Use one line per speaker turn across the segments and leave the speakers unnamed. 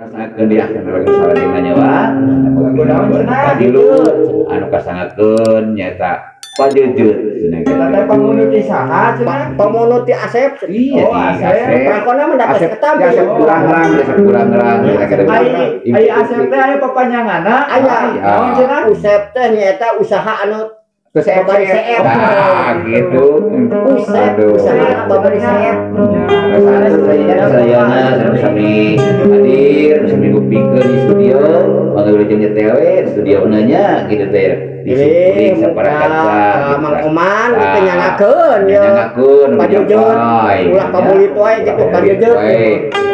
Rasakeun dia bagi saladina nyawa. Padilut anu kasangakeun nyaeta Pajeujeuh cenah
Eta teh pamunut ti saha cenah?
Pamunut ti Asep.
Iya,
Oh, Asep.
Pakona mah dapat
Asep
ketampi.
Asep Burangrang, Asep Burangrang.
Ai Asep teh aya papanjanganna.
Aya.
Naon cenah?
Usep teh nyaeta usaha anu
Ke
Babari CF.
Nah, gitu.
Usep
Aduh.
usaha babari CF.
Sadayana sami hadir sami gupikeun di studio mangga wilujeng nyetel we di studio nya gitu teh di
Pilih
sapara kaca
muka Mang Oman teu nyangakeun ye.
nyangakeun
Pajeujeuh ulah pamulit wae gitu pajeujeuh.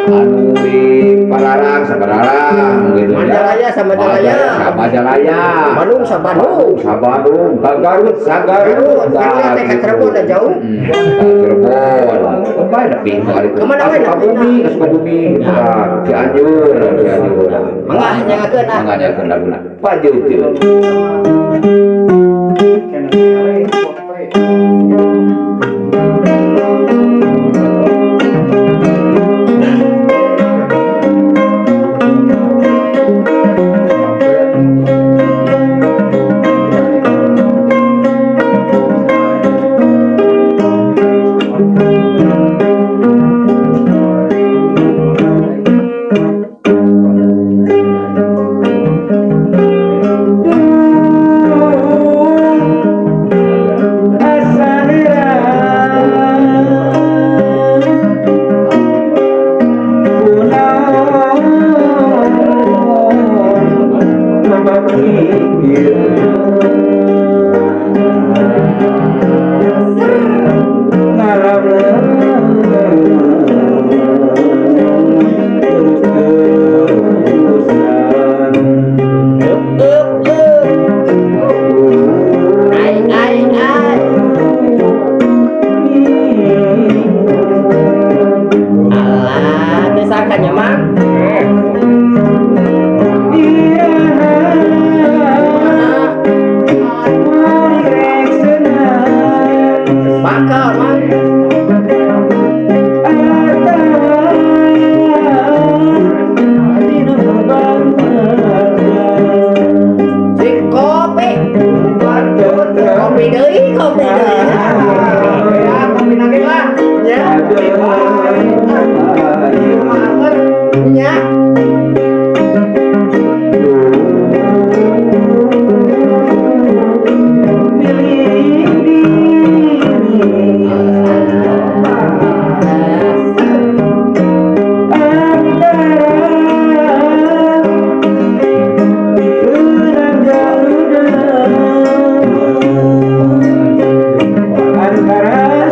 Anu di Pararang sabararang gitu ya.
Majalaya sama Majalaya.
Majalaya.
Bandung sa Bandung.
Sa Bandung, ka Garut sa Garut.
Garut, kan teh ka Cirebon da jauh.
Ka Cirebon. Kemana nepi
Kemana we
Ka Sukabumi, ka Sukabumi. Cianjur, Cianjur.
Mangga nyangakeun ah.
Mangga nyangakeun laguna. Pajeujeuh.
Antara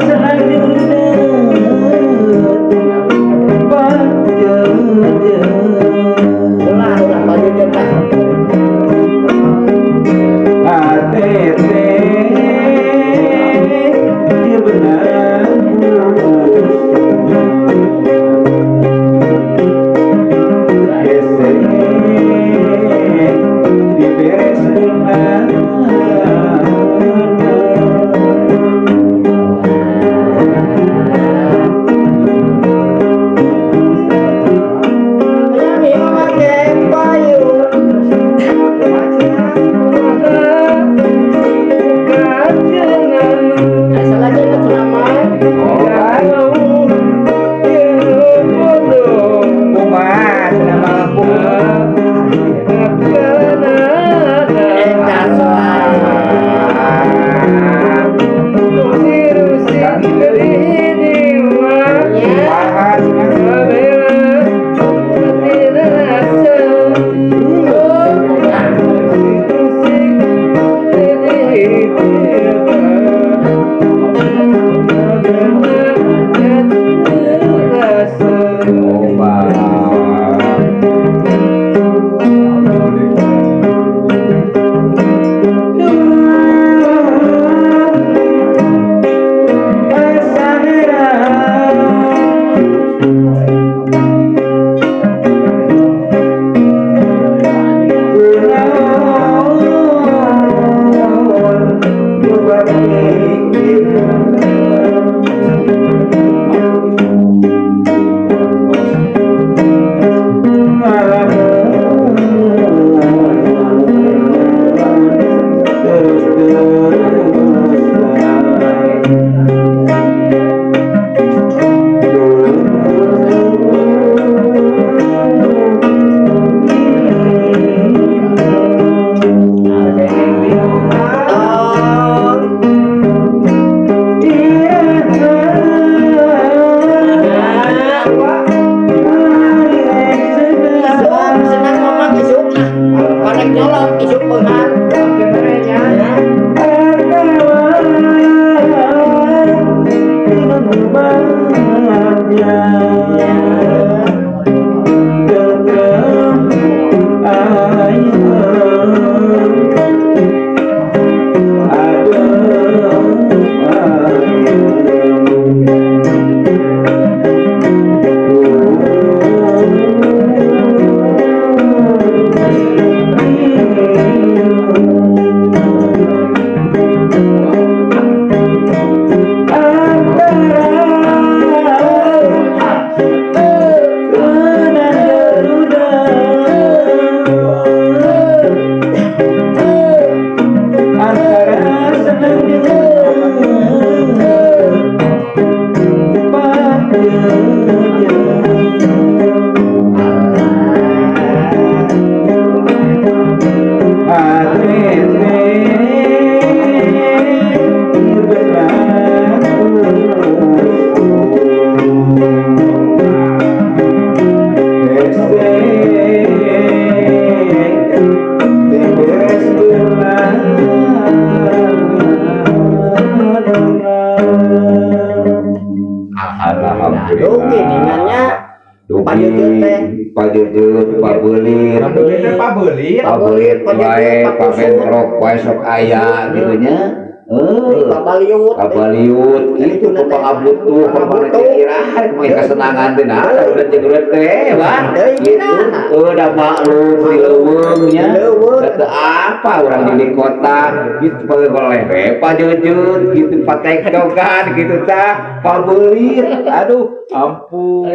Pabelit.
Pabelit teh pabelit.
Pabelit wae, pabentrok wae sok aya gitu nya.
Pabaliut.
Pabaliut gitu pangabutuh, pamana irahan mah kasenangan teh nah udah jeung teh wah. Gitu. Udah maklum di leuweung nya. Teu apa urang di kota gitu boleh we pajeujeuh gitu patektokan gitu tah pabelit. Aduh, ampun.